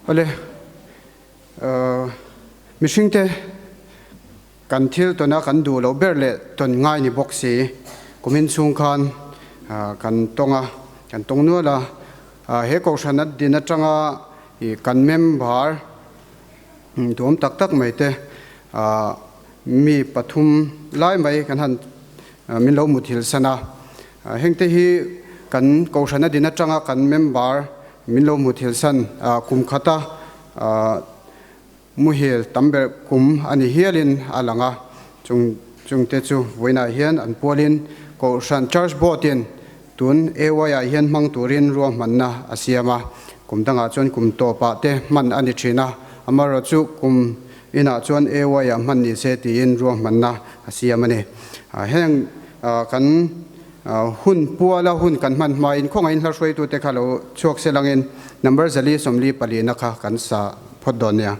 Awle, mihringte kan thil tawna kan duh loh ber leh tawn ngai ni bawk si. Kumin chhung khan kan tawng a, kan tawng nual a. He kohhran a din atanga kan member duhawm tak tak mai te mi pathum lai mai kan han min lo muthilh san a. Hengte hi kan kohhran a din atanga kan member Min lo hmu thil san kum khata muhil tam ber kum a ni hialin a lang a, chung chungte chu vawiinah hian an pualin Kohhran Church Board-in tun AY-ah hian hmang turin ruahmanna a siam a, kum dangah chuan kum tawpah te hman a ni thin a, amaherawhchu kum inah chuan AY-ah hman ni se tiin ruahmanna a siam a ni. Heng kan Hun puala hun kan hman hmain khawngaihin hla hruaitute kha lo chhuak se langin number 444 na kha kan sa phawt dawn nia.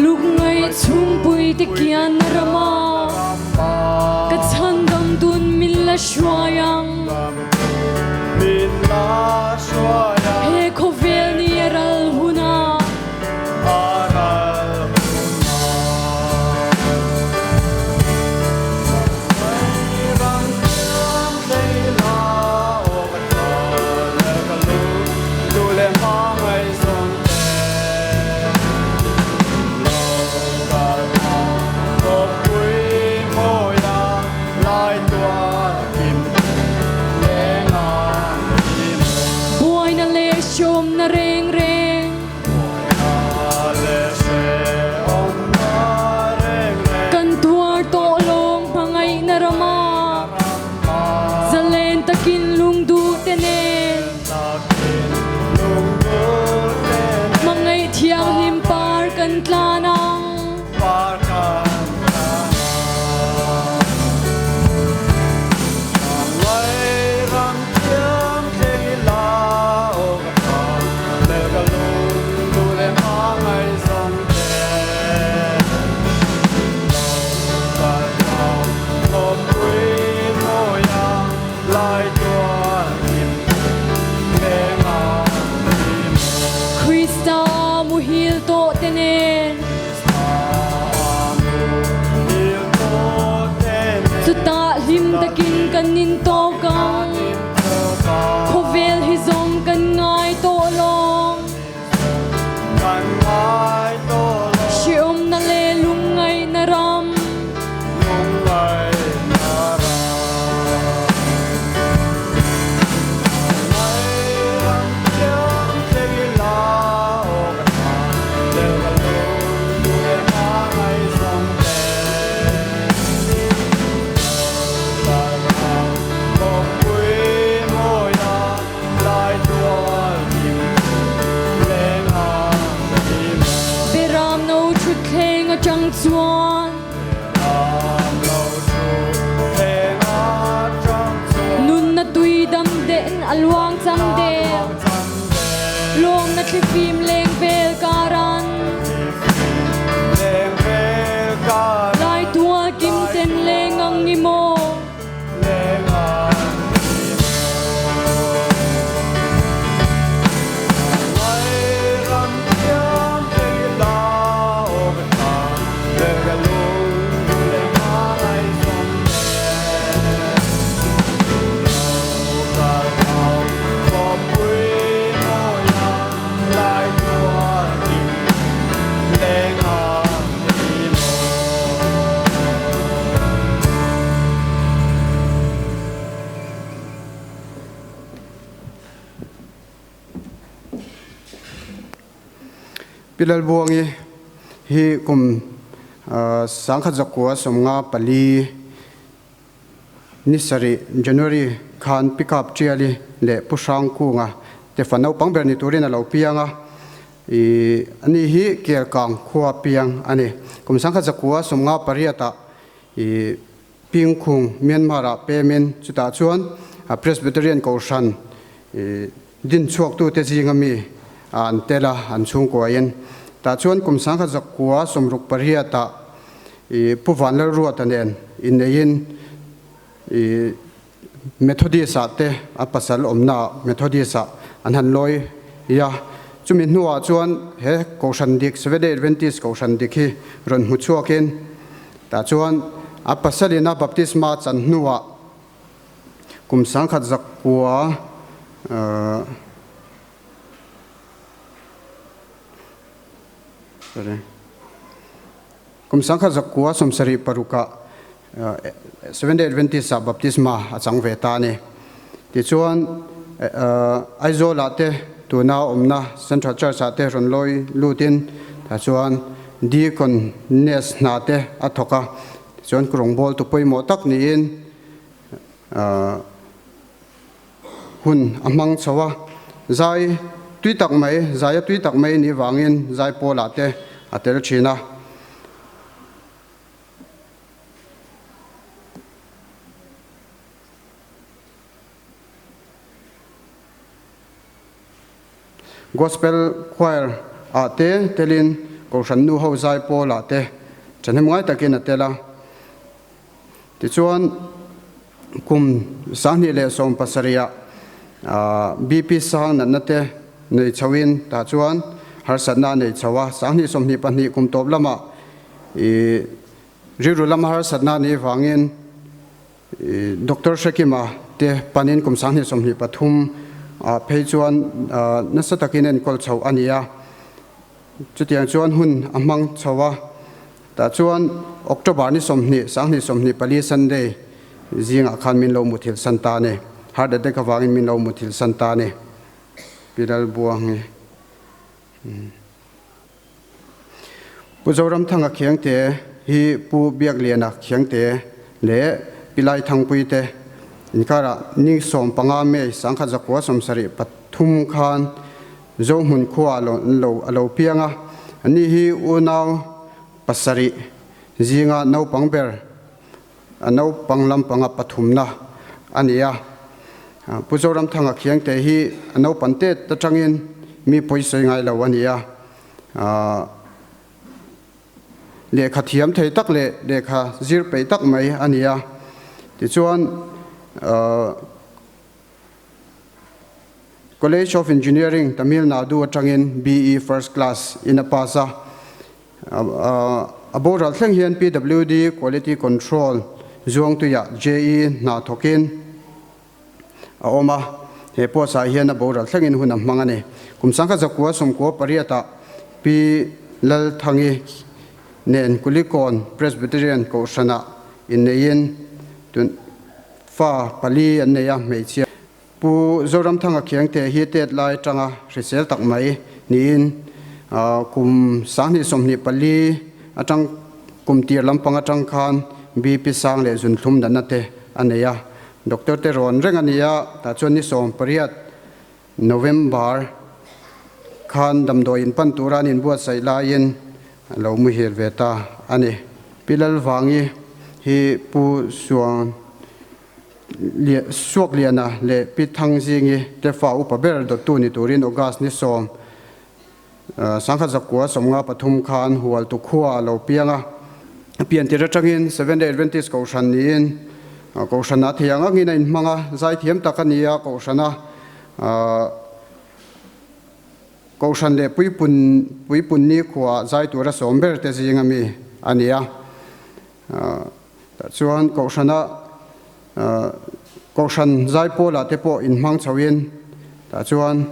Lungngaih chhungpui te kian rama ka chhandam tun min la hruai ang. He khawvel ni a ral hunah. Buaina le hrawmna rengreng. Kan tuar tawh lawng hmangaihna ramah. Zalen takin lungduh te nen. Hmangaih thianghlim par kan tlan ang. Krista muhil tawh te nen. Chutah hlim takin kan in tawk ang. Khawvel hi zawng kan ngai tawh lawng. Hreawmna le lungngaihna ram. Beram no ṭhutthleng aṭang chuan Nunna tuidam den a luang cang deng. Lawmna thlifim leng vel karan. Lai tual kim ten leng ang i maw. Pi Lalbuangi hi kum 1954 ni sarih January khan pickup Ṭiali leh Pu Hrangkunga te fa naupang ber ni turin a lo piang a, ih ani hi Kelkang khua piang a ni. Kum 1958 ah ih Pingkhung Myanmar ah pemin chutah chuan Presbyterian Kohhran. Din chhuaktute zinga mi an tel a, an chhungkuain. Tah chuan kum 1968 ah Pu Vanlalruata nen inneiin Methodist ah te a pasal awmna ah Methodist ah an han lawi a. Chumi hnuah chuan he Kohhran dik, Seventh-day Adventist Kohhran dik hi rawn hmu chhuakin tah chuan a pasalin a baptisma chan hnuah Kum 1900 sorry kum 1976 ah Seventh Day Adventist ah baptisma a chang ve ta a ni. Tichuan Aizawl ah te tuna awmna Central Church ah te rawn lawi lutin tah chuan Deaconess hna te a thawk a, tichuan rawngbawltu pawimawh tak niin Hun a hmang chho a, zai tui tak mai, zaia tui tak mai nih vangin zai pawlah te a tel thin a. Gospel Choir ah te telin Kohhran nu ho zai pawlah te thahnem ngai takin a tel a. Tichuan, kum 2017 ah BP sang natna te nei chhoin tah chuan harsatna a nei chho a, 2022 kum tawp lamah i rilru lama harsatna a nih vangin Doctor Hrekima te panin kum 2023 ah phei chuan nasa takin enkawl chho a ni a, chutiang chuan hun a hmang chho a. Tah chuan October ni 20, 2024 Sunday zingah khan min lo muthilh san ta a ni. Heart attack avangin min lo muthilh san ta a ni. Pi Lalbuangi. Pu Zoramthanga Khiangte hi Pu Biakliana Khiangte leh Pi Laithangpui te inkarah ni 15 May 1973 khan Zohmun khua a lo piang a, ani hi unau pasarih zinga naupang ber, a naupang lampanga pathumna a ni a. Pu Zoramthanga Khiangte hi a naupan tet atangin mi pawisawi ngai lo a ni a. Lehkha thiam thei tak leh lehkha zir peih tak mai a ni a. Tichuan, College of Engineering, Tamil Nadu atangin BE First Class in a pass a. A boral thleng hian PWD Quality Control Zuangtuiah JE hna thawkin a awm a. He post ah hian a boral thlengin hun a hmang a ni. Kum 1998 ah Pi Lalthangi nen Kulikawn Presbyterian Kohhranah inneiin tun Fa pali an nei a, hmeichhia Pu Zoramthanga Khiangte hi tet lai atanga hrisel tak mai niin kum 2024 atang kum tir lampang atang khan BP sang leh zunthlum natna te a nei a. Doctor te rawn reng a ni a, tah chuan ni 18 November khan damdawi in pan tura an inbuatsaih laiin a lo muhil ve ta a ni. Pi Lalvangi hi Pu Suang Suakliana leh Pi Thangzingi te fa upa ber dawttu ni turin August ni 10, 1953 khan Hualtu khua a lo piang a. A pian tir atangin Seventh-day Adventist Kohhran niin Kohhranah thei ang angin a inhmang a, zaithiam tak a ni a, Kohhrana Kohhran leh puipun puipun nikhuaah zai tura sawm ber te zinga mi a ni a. Tah chuan Kohhrana Kohhran zaipawlah te pawh inhmang chhoin tah chuan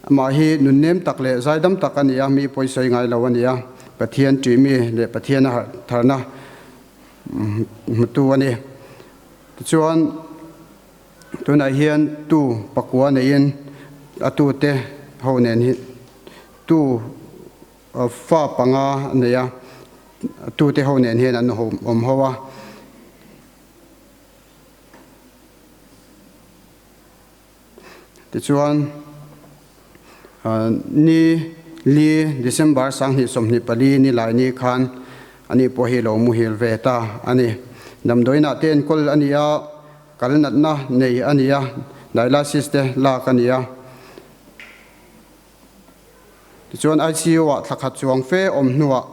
amah hi nunnem tak leh zaidam tak a ni a, mi pawisawi ngai lo a ni a, Pathian ṭih mi leh Pathian a harh tharna hmutu a ni. Tichuan tunah hian tu pakua neiin a tute ho nen hi tu fa panga a nei a, a tute ho nen hian an awm ho a. Tichuan, ni li December 2024 ni lai ni khan ani pawh hi lo muhil ve ta a ni. Damdawiinah te enkawl a ni a, kal natna nei a ni a. Dialysis te lak a ni a. Tichuan ICU-ah thla khat chuang fe awm hnuah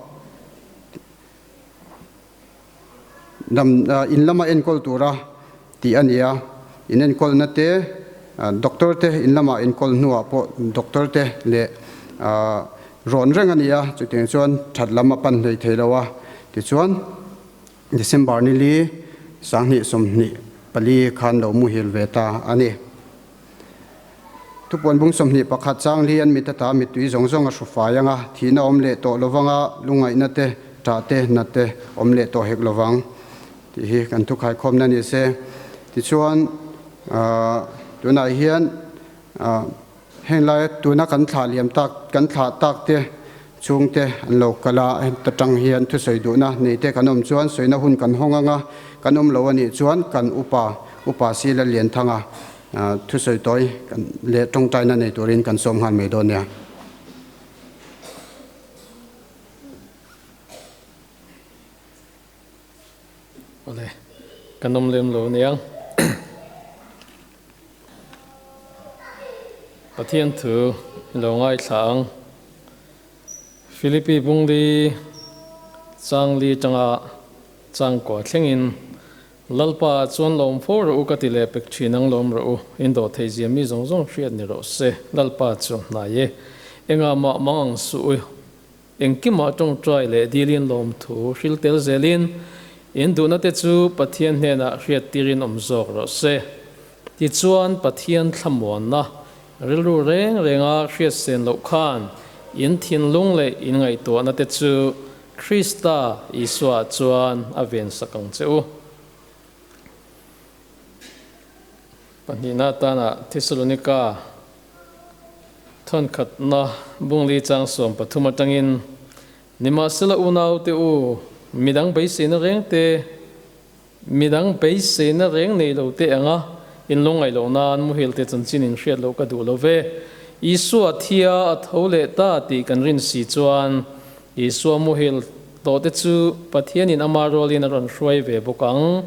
dam in lama enkawl tura tih a ni a. In enkawlna te doctor te in lama enkawl hnuah pawh doctor te leh rawn reng a ni a, chutiang chuan that lam a pan hlei thei lo a. Tichuan December nili 2024 khan lo muhil ve ta a ni. Thupuan bung 21 chang li an mit ata mittui zawng zawng a hru fai ang a, thihna awm leh tawh lovanga lungngaihna te, ṭah te, nat te awm leh tawh hek lovang tih hi kan thukhaikhawmna ni se. Tichuan, tunah hian heng laia tuna kan thlah liam tak, kan thlah tak te chhungte an lo kal a, heta tang hian thusawi duhna nei te kan awm chuan sawina hun kan hawng ang a, kan awm lo a nih chuan kan upa, Upa Sila Lianthanga thusawi tawi leh tawngtaina nei turin kan sawm nghal mai dawn nia. Awle, kan awm lem lo aniang. Pathian thu i lo ngaithla ang. Philippi bungli changli tanga changkua thlengin Lalpa chuan lawm fo rawh u ka ti leh pek thin ang lawm rawh u, in dawh thei zia mi zawng zawng hriat ni rawh se, Lalpa chu hnai e. Engah mah mang ang suh u, engkimah tawngtai leh dilin lawmthu hril tel zelin in duhna te chu Pathian hnenah hriat tirin awm zawk rawh se. Tichuan Pathian thlamuanna rilru reng renga hriat sen loh khan in thinlung leh in ngaihtuahna te chu Krista Isua chuan a vensak ang che u. Pahnihna atana Thesalonika thawnkhatna bungli chang 13 atangin, Nimahsela unaute u, midang beiseina reng te, midang beiseina reng nei lo te anga in lungngaih loh nan muhil te chanchin in hriat loh ka duh lo ve. Isua thia a tho leh ta tih kan rin si chuan Isua muhil tawh te chu Pathianin ama rualin a rawn hruai ve bawk ang.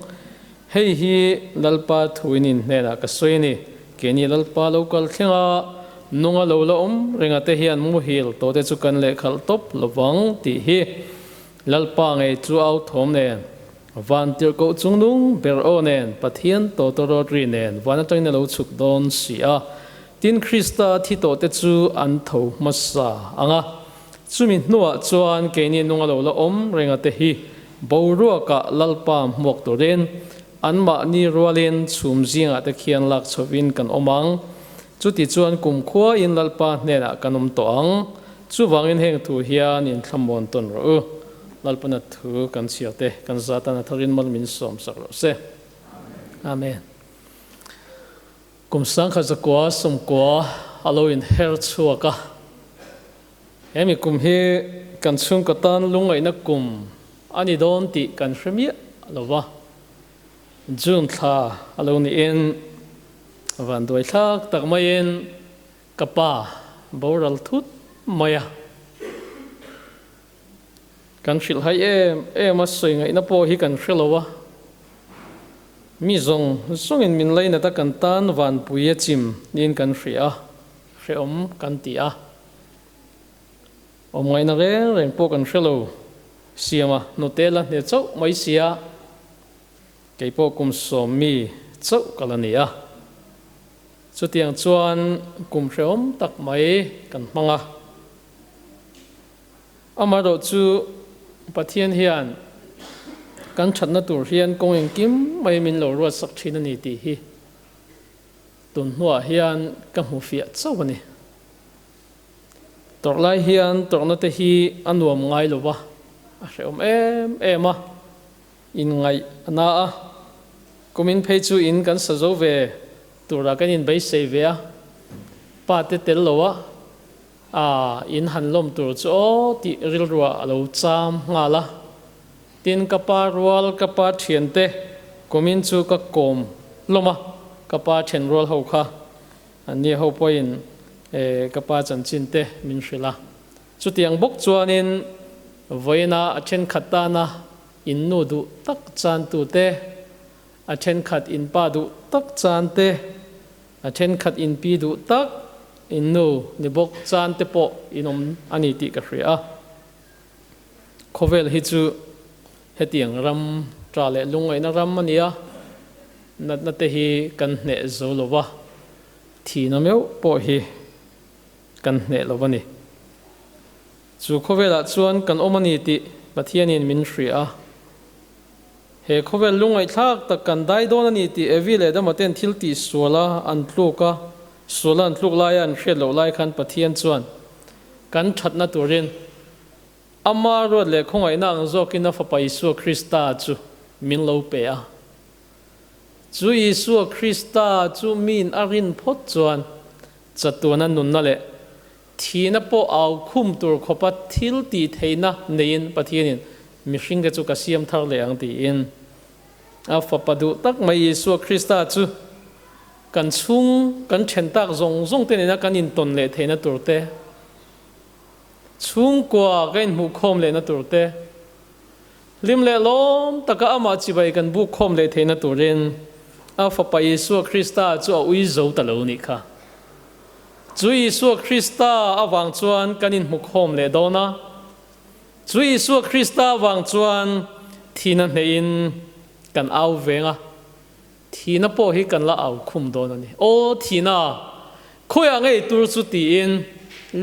Hei hi Lalpa thuin in hnenah ka sawi a ni. Keini Lalpa lo kal thleng a, nunga lo la awm renga te hian muhil tawh te chu kan lehkhalh tawp lovang tih hi Lalpa ngei chu au thawm nen, Vantirhkoh chungnung ber aw nen, Pathian tawtawrawt ri nen van atangin a lo chhuk dawn si a. Tin, Krista thi tawhte chu an tho hmasa ang a. Chumi hnuah chuan keini nunga lo la awm renga te hi boruakah Lalpa hmuak turin anmahni rualin chhum zingah te khian lak chhovin kan awm ang. Chuti chuan kumkhuain Lalpa hnenah kan awm tawh ang. Chuvangin heng thu hian inthlamuan tawn rawh u. Lalpana thu kan chhiar te kan zatan a tharin mal min sawm sak rawh se. Amen. Kum 1990 a lo in her chhuak a. Hemi kum hi kan chhungkaw tan lungngaihna kum a ni dawn tih kan hre miah lo va. June thla a lo niin vanduai thlak tak maiin ka pa boral thut mai a. Kan hrilh hai em em a, sawi ngaihna pawh hi kan hre lo a. Mi zawng zawngin min lainat a, kan tan vanpui a chim niin kan hria a, hrehawm kan ti a. Awm ngaihna reng reng pawh kan hre lo. Siama hnute la hne chauh mai sia, kei pawh kum sawm mi chauh ka la ni a. Chutiang chuan kum hrehawm tak mai kan hmang a. Amaherawh chu Pathian hian kan thatna tur hian kawng engkim mai min lo ruatsak thin a ni tih hi tun hnuah hian ka hmu fiah chauh a ni. Tawrh lai hian tawrhna te hi a nuam ngai lo va, a hrehawm em em a, inngaih a na a. Kumin phei chu in kan sa zo ve turah kan inbeisei ve a, pa te tel lo a, A, in han lawm tur chu aw tih rilruah a lo cham nghal a. Tin, ka pa rual, ka pa thiante kumin chu ka kawm lawm a, ka pa then rual ho kha an ni ho pawhin ka pa chanchin te min hrilh a. Chutiang bawk chuanin vawiina a thenkhat tana in nu duh tak chantu te, a thenkhat in pa duh tak chan te, A thenkhat in pi duh tak in nu ni bawk chan te pawh in awm a ni tih ka hria a. Khawvel hi chu hetiang ram ta leh lungngaihna ram a ni a, natna te hi kan hneh zo lo va, thihna meuh pawh hi kan hneh lo a ni. Chu khawvelah chuan kan awm a ni tih Pathianin min hria a. He khawvel lungngaihthlak tak kan dai dawn a ni tih Evi leh Adama ten thil tih suala an tluk a, suala an tluk laia an hriat loh lai khan Pathian chuan kan thatna turin Ama ruat leh khawngaihna ang zawkin a Fapa Isua Krista chu min lo pe a. Chu Isua Krista chu miin a rin phawt chuan chatuana nunna leh Thihna pawh au khum tur khawpa thil tih theihna neiin Pathianin mihringte chu ka siam thar leh ang tiin a Fapa duh tak mai Isua Krista chu kan chhung kan then tak zawng zawng te nena kan intawn leh theihna tur te, chhungkua ka inhmuh khawm lehna tur te, hlim leh lawm taka amah chibai kan buk khawm leh theihna turin a Fapa Isua Krista chu a ui zo ta lo nih kha. Chu Isua Krista avang chuan kan inhmukhawm leh dawn a. Chu Isua Krista avang chuan thihna hnehin kan au veng a, thihna pawh hi kan la au khum dawn a ni. Aw thihna, khawiah ngei tur chu tiin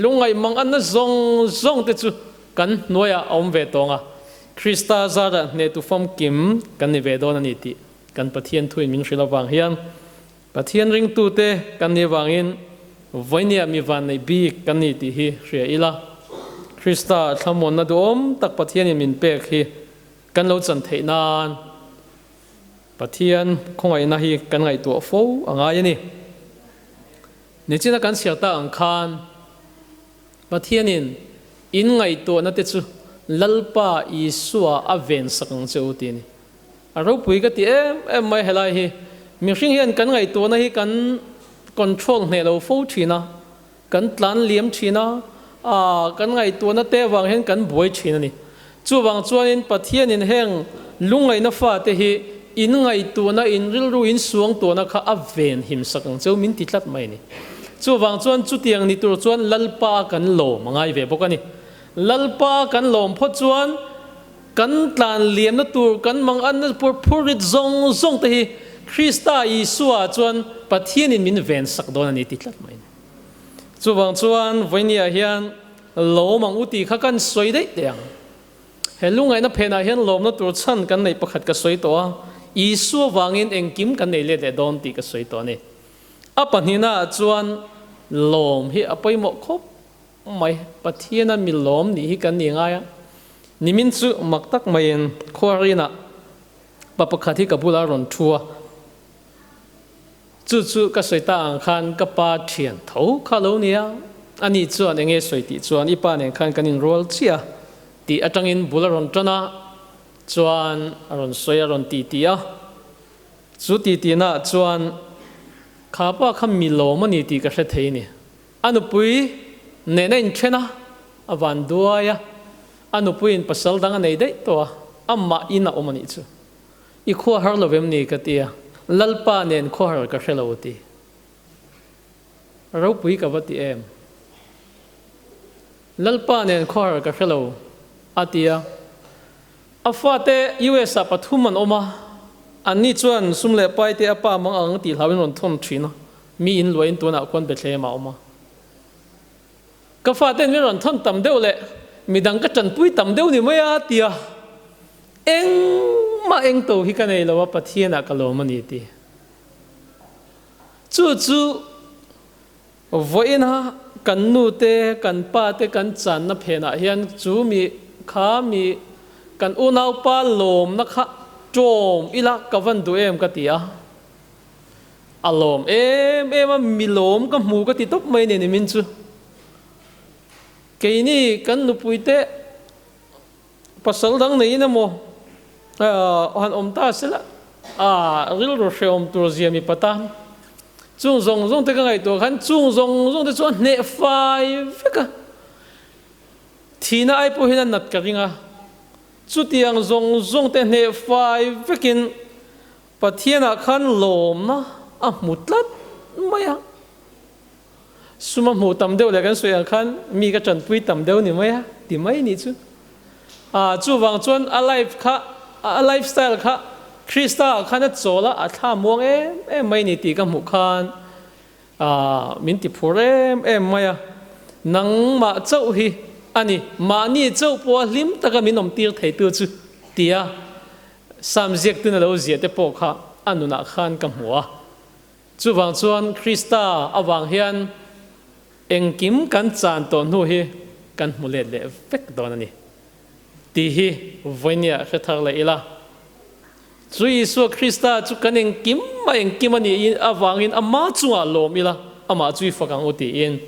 lungngaih mang anna zawng zawng te chu kan hnuaiah a awm ve tawng a, Krista zarah hnehtu famkim kan ni ve dawn a ni tih kan Pathian thuin min hrilh avang hian Pathian ringtute kan nih avangin vawinia mi vanneih bik kan ni tih hi hria ila, Krista thlamuanna duhawm tak Pathianin min pek hi kan lo chan theih nan Pathian khawngaihna hi kan ngaihtuah fo a ngai a ni. Nichina kan chhiar tak ang khan Pathianin in ngaihtuahna te chu Lalpa Isua a vensak ang che u ti a ni. A ropui ka ti em em mai helai hi. Mihring hian kan ngaihtuahna hi kan control hneh lo fo thin a, kan tlan liam thin a, aa kan ngaihtuahna te avang hian kan buai thin a ni. Chuvang chuanin Pathianin heng lungngaihna fate hi in ngaihtuahna, in rilru, in suangtuahna kha a ven him sak ang cheu min ti tlat mai a ni. Chuvang chuan chutiang ni tur chuan Lalpa kan lawm a ngai ve bawk a ni. Lalpa kan lawm phawt chuan Kan tlan liamna tur, kan manganna pur phurrit zawng zawng te hi Krista Isua chuan Pathianin min ven sak dawn a ni ti tlat mai a ni. Chuvang chuan vawinia hian lawm ang u tih kha kan sawi daih teh ang. He lungngaihna phenah hian lawmna tur chhan kan neih pakhat ka sawi tawh a, Isua vangin engkim kan nei let leh dawn tih ka sawi tawh a ni. A pahnihnaah chuan lawm hi a pawimawh khawp mai Pathiana mi lawm nih hi kan ni ngai a, nimin chu mak tak maiin khuarinah pa pakhat hi ka bulah a rawn thu a, chu chu ka sawi ta ang khan ka pa thian tho kha lo nia, ani chuan enge sawi tih chuan i pa nen khan kan inrual chiah a tih atangin bul a rawn tan a, chuan a rawn sawi a rawn ti ti a, chu ti tihnaah chuan kha pa kha mi lawm a ni tih ka hre thei a ni. A nupui nena inthen a, a van duai a, a nupuiin pasal dang a nei daih tawh a, amah in a awm a nih chu. I khua har lo em ni ka ti a, Lalpa nen khua har ka hre lo a ti. Ropui ka va ti em? Lalpa nen khua har ka hre lo a ti a. A fate US ah pathum an awm a, anni chuan sum leh pai te a pa mang ang tih hlauhin rawn thawn thin a. Mi in luahin tunah khuan Bethlehem ah a awm a. Ka faten min rawn thawn tam deuh leh midang ka tanpui tam deuh ni mai a tia engmah eng to hi ka nei lo a Pathianah ka lawm a ni ti. Chu chu vawiina kan nu te kan pa te kan channa phenah hian chu mi kha mi kan unaupa lawmna kha tawm ila ka van duh em ka ti a. A lawm em em a, mi lawm ka hmu ka ti tawp mai nen i min chu. Keini kan nupui te pasal dang neiin emaw han awm ta sela a rilru hrehawm tur zia mipa tan chung zawng zawng te ka ngaihtuah khan chung zawng zawng te chu a hneh fai vek a, thihna ai pawh hian a nat ka ring a, chutiang zawng zawng te hneh fai vekin Pathianah khan lawmna a hmu tlat. mai a. Sum a hmuh tam deuh leh kan sawi ang khan mi ka tanpui tam deuh ni mai a ti mai nih chu. Ah chuvang chuan a life kha a life style kha Krista ah khan a chawl a, a thla muang em em mai ni tih ka hmuh khan ah min ti phur em em mai a. Nangmah chauh hi a ni, mahni chauh pawha hlim taka min awm tir theitu chu tia Sam ziaktun a lo ziah te pawh kha a nunah khan ka hmu a. Chuvang chuan Krista avang hian engkim kan chan tawh hnu hi kan hmu let leh vek dawn a ni tih hi vawinia hre thar leh ila. Chu Isua Krista chu kan engkim a engkim a nih avangin ama chungah lawm ila, amah chu i fak ang u tiin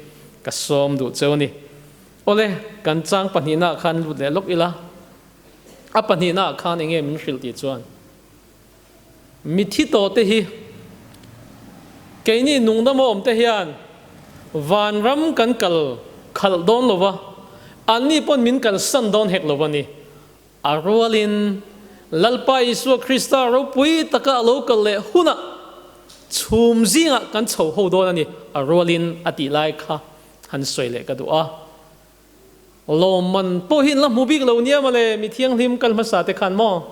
ka sawm duh cheu a ni. Awle, kan chang pahnihnaah khan lut leh lawk ila. A pahnihnaah khan enge min hrilh tih chuan? Mithi tawhte hi keini nungdam a awmte hian vanram kan kal khalh dawn lo va, anni pawn min kalsan dawn hek lo a ni. A rualin Lalpa Isua Krista ropui taka a lo kal leh hunah chhum zingah kan chho ho dawn a ni, a rualin a tih lai kha han sawi leh ka duh a. Lawmman pawh hi in la hmu bik lo nia mawle, mi thianghlim kal hmasa te khan maw?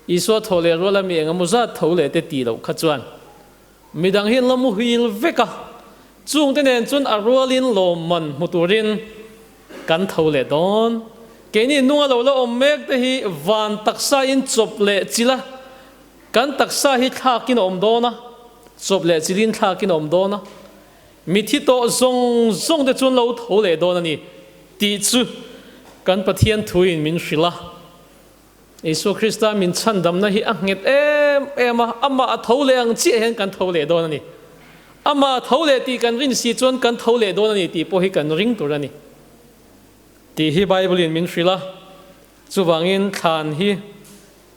Isua thaw leh ruala mi engemaw zat tho leh te tih loh kha chuan midang hi an la muhil vek a, chungte nen chuan a rualin lawmman hmu turin kan tho leh dawn. Keini nunga lo la awm mek te hi van taksa in chawp leh chilh a, kan taksa hi thlakin a awm dawn a, chawp leh chilhin thlakin a awm dawn a, Mithi tawh zawng zawng te chuan lo tho leh dawn a ni tih chu kan Pathian thuin min hrilh a. Isua Krista min chhandamna hi a nghet em em a, amah a tho leh ang chiah hian kan tho leh dawn a ni. Amah a tho leh tih kan rin si chuan kan tho leh dawn a ni tih pawh hi kan ring tur a ni tih hi Bible-in min hrilh a. Chuvangin thlan hi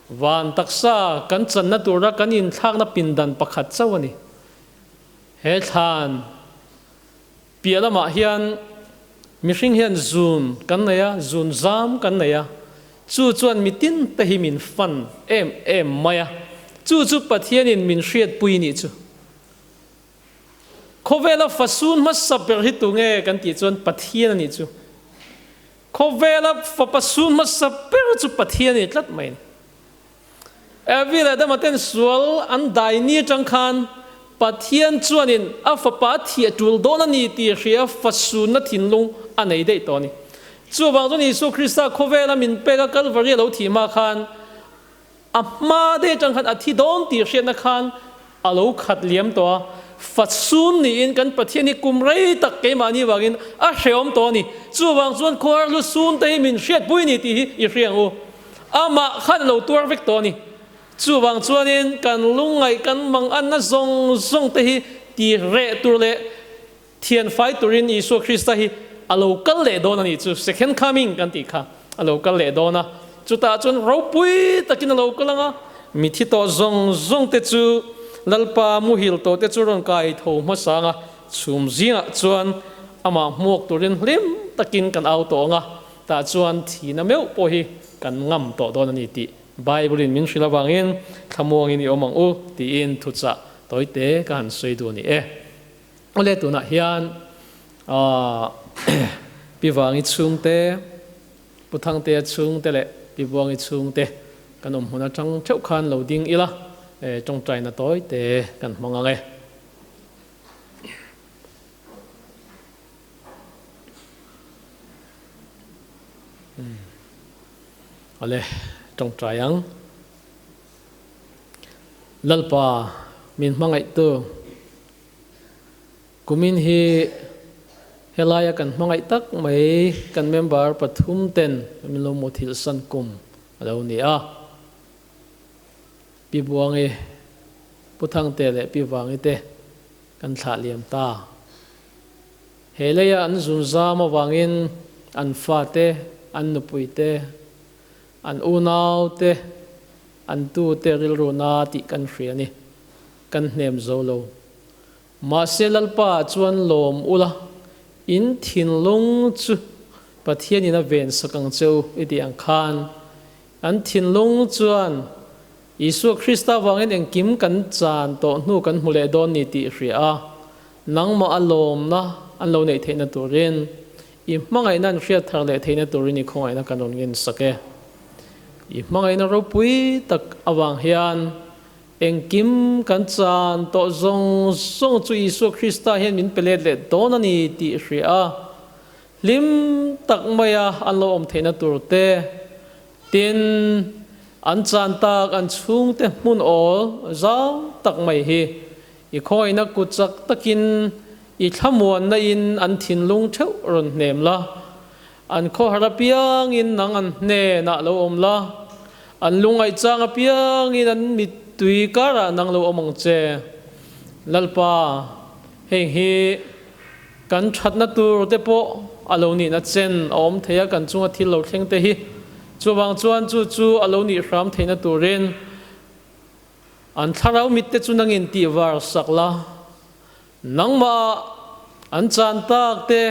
van taksa kan channa tura kan inthlakna pindan pakhat chauh a ni. He thlan piah lamah hian mihring hian zun kan nei a, zun zam kan nei a, chu chuan mitin te hi min fan em em mai a, chu chu Pathianin min hriatpui nih chu. Khawvela fasun hmasa ber hi tunge kan tih chuan Pathian a nih chu. Khawvela fapa sun hmasa ber chu Pathian a ni tlat mai a ni. Evi leh Adama ten sual an dai ni atang khan Pathian chuanin a fapa a thiah tul dawn a ni tih hria fasunna thinlung a nei daih tawh a ni. Chuvang chuan Isua Krista khawvela min pek a Kalvari a lo thih hma khan a hma daih atang khan a thi dawn tih hriatna khan a lo khat liam tawh a, fasun niin kan Pathian hi kum rei tak keimahni vangin a hrehawm tawh a ni. Chuvang chuan khuar lu sun te hi min hriatpui ni tih hi i hria ang u. Amah khan a lo tuar vek tawh a ni. Chuvang chuanin kan lungngaih kan manganna zawng zawng te hi ti reh tur leh thianfai turin Isua Krista hi a lo kal leh dawn a ni chu second coming kan tih kha a lo kal leh dawn a. Chutah chuan ropui takin a lo kal ang a, mithi tawh zawng zawng te chu Lalpa muhil tawh te chu rawn kai tho hmasa ang a, chhum zingah chuan amah hmuak turin hlim takin kan au tawh ang a. Tah chuan thihna meuh pawh hi kan ngam tawh dawn a ni tih Bible-in min hrilh avangin thlamuangin i awm ang u tiin thuchah tawite ka han sawi duh a ni e. Awle tunah hian Pi Vangi chhungte, Pu Thangtea chhungte leh Pi Buangi chhungte kan awm hmun atang theuh khan lo ding ila tawngtaina tawite kan hmang ang e. Awle, tawngtai ang. Lalpa, min hmangaihtu, kumin hi helaia kan hmangaih tak mai kan member pathum ten min lo muthilh san kum a lo ni a. Pi Buangi, Pu Thangte leh Pi Vangi te kan thlah liam ta. He leia an zunzam avangin an fate, an nupuite, an unaute, an tute rilruna tih kan hria a ni. Kan hnem zo lo. Mahse Lalpa chuan lawm ula, in thinlung chu Pathianin a vensak ang che u i tih ang khan an thinlung chuan. Isua Krista vangin engkim kan chan tawh hnu kan hmu leh dawn ni tih hria a, nangmah a lawmna an lo neih theihna turin i hmangaihna an hriat thar leh theihna turin i khawngaihna kan rawn ngensak e. I hmangaihna ropui tak avang hian Engkim kan chan tawh zawng zawng chu Isua Krista hian min pe let leh dawn a ni tih hria a, hlim tak maia an lo awm theihna tur te, tin, an chan tak an chhungte hmun awl zau tak mai hi i khawngaihna kut chak takin i thlamuanna in an thinlung theuh rawn hnem la. An khawhar apiangin nang an hnenah lo awm la, an lungaihchang apiangin an mittui karah nang lo awm ang che. Lalpa, heng hi kan thatna tur te pawh a lo nihna chen a awm thei a, kan chunga thil lo thleng te hi. Chuvang chuan chu chu a lo nih hram theihna turin an thlarau mitte chu nangin tihvar sak la. Nangmah an chan tak te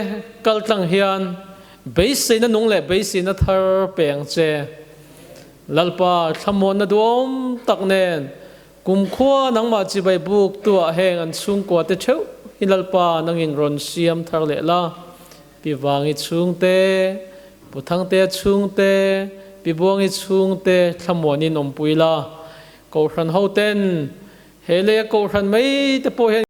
kal tlang hian beiseina nung leh beiseina thar pe ang che. Lalpa thlamuanna duhawm tak nen kumkhua nangmah chibai buk tuah heng an chhungkua te theuh hi Lalpa nangin rawn siam thar leh la. Pi Vangi chhungte, Pu Thangtea chhungte, Pi Buangi chhungte thlamuanin awmpui la. Kohhran hoten he leia kohhran mai te pawh hian.